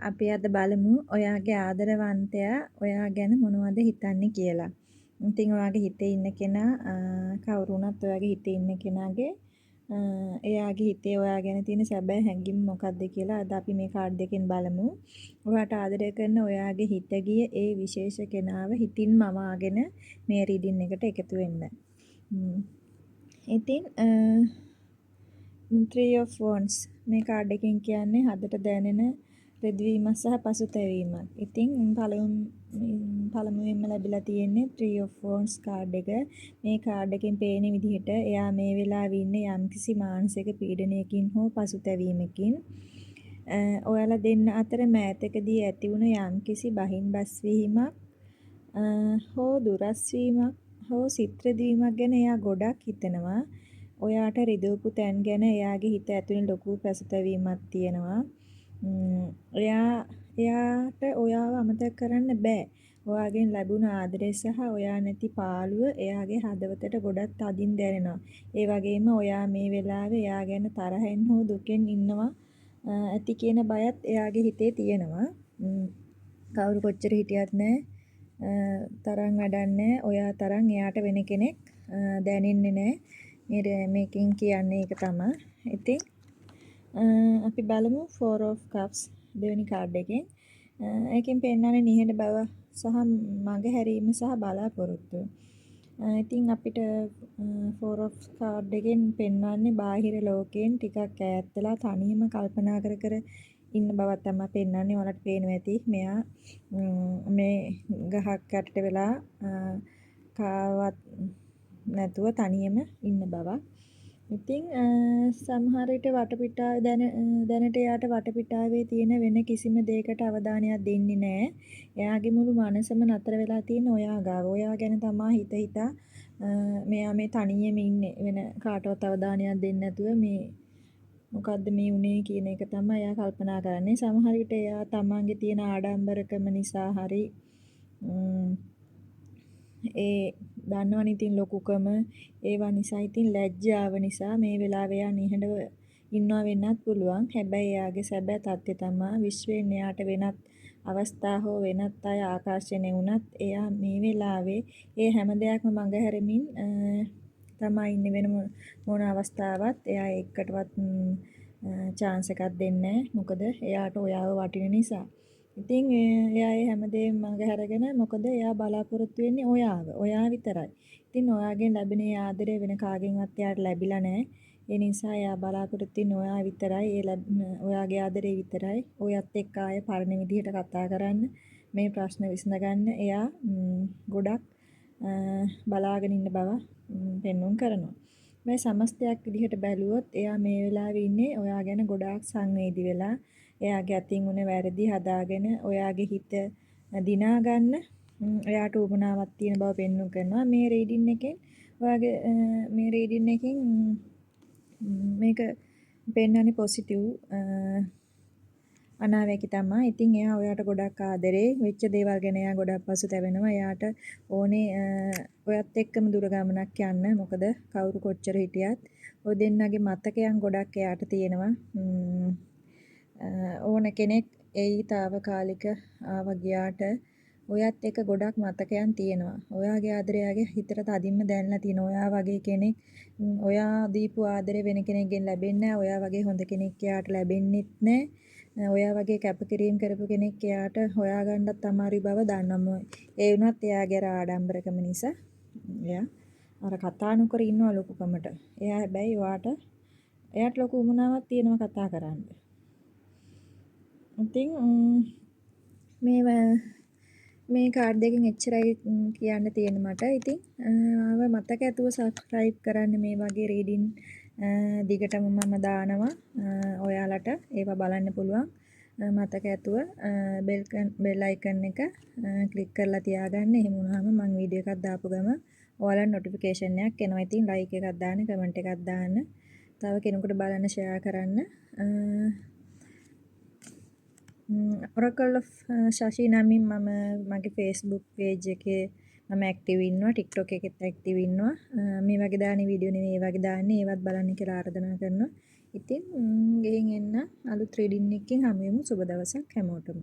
අපි අද බලමු ඔයාගේ ආදරවන්තයා ඔයා ගැන මොනවද හිතන්නේ කියලා. ඉතින් ඔයාගේ හිතේ ඉන්න කෙනා කවුරු වුණත් ඔයාගේ හිතේ ඉන්න කෙනාගේ එයාගේ හිතේ ඔයා ගැන තියෙන සැබෑ හැඟීම් මොකක්ද කියලා අද අපි මේ කාඩ් දෙකෙන් බලමු. ඔයාට ආදරය කරන ඔයාගේ හිත ගිය ඒ විශේෂ කෙනාව හිතින් මවාගෙන මේ රීඩින් එකට එකතු වෙන්න. ඉතින් Three of Wands මේ කාඩ් එකෙන් කියන්නේ හදට දැනෙන රිදවීමක් සහ පසුතැවීමක්. ඉතින් පළමුවෙන්ම ලැබිලා තියෙන්නේ Three of Wands card එක. මේ කාඩ් එකෙන් පේන විදිහට එයා මේ වෙලාවේ ඉන්නේ යම්කිසි මානසික පීඩනයකින් හෝ පසුතැවීමකින්. ඔයාලා දෙන්න අතර මෑතකදී ඇති වුණ යම්කිසි බහින් බස් වීමක් හෝ දුරස් වීමක් හෝ සිත් රිදවීමක් ගැන එයා ගොඩක් හිතනවා. ඔයාට රිදවපු තැන් ගැන එයාගේ හිත ඇතුලේ ලොකු පසුතැවීමක් තියෙනවා. එයාට ඔයාව අමතක කරන්න බෑ. ඔයාගෙන් ලැබුණ ආදරය සහ ඔයා නැති පාළුව එයාගේ හදවතට ගොඩක් තදින් දැනෙනවා. ඒ වගේම ඔයා මේ වෙලාවේ එයා ගැන තරහෙන් හෝ දුකෙන් ඉන්නවා ඇති කියන බයත් එයාගේ හිතේ තියෙනවා. කවුරු කොච්චර හිටියත් නෑ තරම් වැඩක් නෑ. ඔයා තරම් එයාට වෙන කෙනෙක් දැනෙන්නේ නෑ. මේකෙන් කියන්නේ ඒක තමා. ඉතින් අපි බලමු Four of Cups දෙවෙනි කාඩ් එකෙන්. ඒකෙන් පෙන්නන්නේ නිහඬ බව සහ මඟ හැරීම සහ බලාපොරොත්තුව. ඉතින් අපිට Four of card එකෙන් පෙන්වන්නේ බාහිර ලෝකයෙන් ටිකක් ඈත් වෙලා තනියම කල්පනා කර කර ඉන්න බවක් තමයි පෙන්වන්නේ. ඔයාලට පේනවා ඇති මෙයා මේ ගහක් යටට වෙලා කාවත් නැතුව තනියම ඉන්න බවක්. ඉතින් සමහර විට වටපිටාව දැනට එයාට වටපිටාවේ තියෙන වෙන කිසිම දෙයකට අවධානයක් දෙන්නේ නෑ. එයාගේ මුළු මනසම නතර වෙලා තියෙන්නේ ඔයා ගාව. ඔයා ගැන තමා හිත හිතා මෙයා මේ තනියම ඉන්නේ. වෙන කාටවත් අවධානයක් දෙන්නේ නැතුව මේ මොකද්ද මේ වුනේ කියන එක තමයි එයා කල්පනා කරන්නේ. සමහර විට එයා තමන්ගේ තියෙන ආඩම්බරකම නිසා හරි, ඒ දන්නවනේ ඉතින් ලොකුකම ඒවා නිසා, ඉතින් ලැජ්ජාව නිසා මේ වෙලාවේ එයා නිහඬව ඉන්නවා වෙන්නත් පුළුවන්. හැබැයි එයාගේ සැබෑ තත්ත්වය තමා විශ්වයෙන් එයාට වෙනත් අවස්ථා හෝ වෙනත් අය ආකර්ෂණය වුණත් එයා මේ වෙලාවේ ඒ හැම දෙයක්ම මඟහැරමින් තමා ඉන්නේ. වෙන මොන අවස්ථාවක් එයා එකටවත් චාන්ස් එකක් දෙන්නේ නෑ. මොකද එයාට ඔයාව වටින නිසා. ඉතින් එයා ඒ හැමදේම මඟහැරගෙන, මොකද එයා බලාපොරොත්තු වෙන්නේ ඔයාව. ඔයා විතරයි. ඉතින් ඔයාගෙන් ලැබෙන ඒ ආදරය වෙන කාගෙන්වත් එයාට ලැබිලා නෑ. ඒ නිසා එයා බලාපොරොත්තු වෙන්නේ ඔයා විතරයි. ඒ ඔයාගේ ආදරේ විතරයි. ඔයත් එක්ක ආයෙ පරණ විදිහට කතා කරන්න, මේ ප්‍රශ්න විසඳගන්න එයා ගොඩක් බලාගෙන ඉන්න බව පෙන්නුම් කරනවා. මේ සමස්තයක් විදිහට බැලුවොත් එයා මේ වෙලාවේ ඉන්නේ ඔයා ගැන ගොඩාක් සංවේදී වෙලා, එයාගේ අතින් වුණ වැරදි හදාගෙන ඔයාගේ හිත දිනා ගන්න එයාට උවමනාවක් තියෙන බව පෙන්නුම් කරනවා. මේ රීඩින් එකෙන් ඔයාගේ මේ රීඩින් එකෙන් මේක පෙන්වන්නේ පොසිටිව් අනාවැකි තමා. ඉතින් එයා ඔයාට ගොඩක් ආදරේ. වෙච්ච දේවල් ගැන එයා ගොඩක් පසුතැවෙනවා. එයාට ඕනේ ඔයත් එක්කම දුර ගමනක් යන්න. මොකද කවුරු කොච්චර හිටියත් ඔය දෙන්නගේ මතකයන් ගොඩක් එයාට තියෙනවා. ඕන කෙනෙක් එයි තාවකාලික ආව ගියාට ඔයත් එක්ක ගොඩක් මතකයන් තියෙනවා. ඔයාගේ ආදරය එයාගේ හිතට තදින්ම දැනිලා තියෙනවා. ඔයා වගේ කෙනෙක්, ඔයා දීපු ආදරේ වෙන කෙනෙක්ගෙන් ලැබෙන්නේ නැහැ. ඔයා වගේ හොඳ කෙනෙක් එයාට ලැබෙන්නෙත් නැහැ. ඔයා වගේ කැපකිරීම කරපු කෙනෙක් එයාට හොයාගන්නත් අමාරුයි බව දන්නවා. ඒ වුණත් එයාගේ අර ආඩම්බරකම නිසා එයා අර කතා නොකර ඉන්නවා ලොකුකමට. එයා හැබැයි එයාට ලොකු උවමනාවක් තියෙනවා කතා කරන්න. ඉතින් මේ මේ කාඩ් දෙකෙන් එච්චරයි කියන්න තියෙන්නේ මට. ඉතින් ඔයාව මතක ඇතුව සබ්ස්ක්‍රයිබ් කරන්න. මේ වගේ රීඩින් දිගටම මම දානවා. ඔයාලට ඒවා බලන්න පුළුවන්. මතක ඇතුව බෙල් අයිකන් එක ක්ලික් කරලා තියාගන්න. එහෙම වුණාම මං වීඩියෝ එකක් දාපු ගමන් ඔයාලට නොටිෆිකේෂන් එකක් එනවා. ඉතින් ලයික් එකක් දාන්න, කමෙන්ට් එකක් දාන්න. තව කෙනෙකුට බලන්න ෂෙයා කරන්න. Oracle of Shashi නමින් මම මගේ Facebook page එකේ මම ඇක්ටිව් ඉන්නවා. TikTok එකෙත් ඇක්ටිව් ඉන්නවා. මේ වගේ දාන වීඩියෝ නෙවෙයි ඒ වගේ දාන්නේ. ඒවත් බලන්න කියලා ආරාධනා කරනවා. ඉතින් ගිහින් එන්න, අලුත් රීඩින් එකකින් හමු වෙමු. සුබ දවසක් හැමෝටම.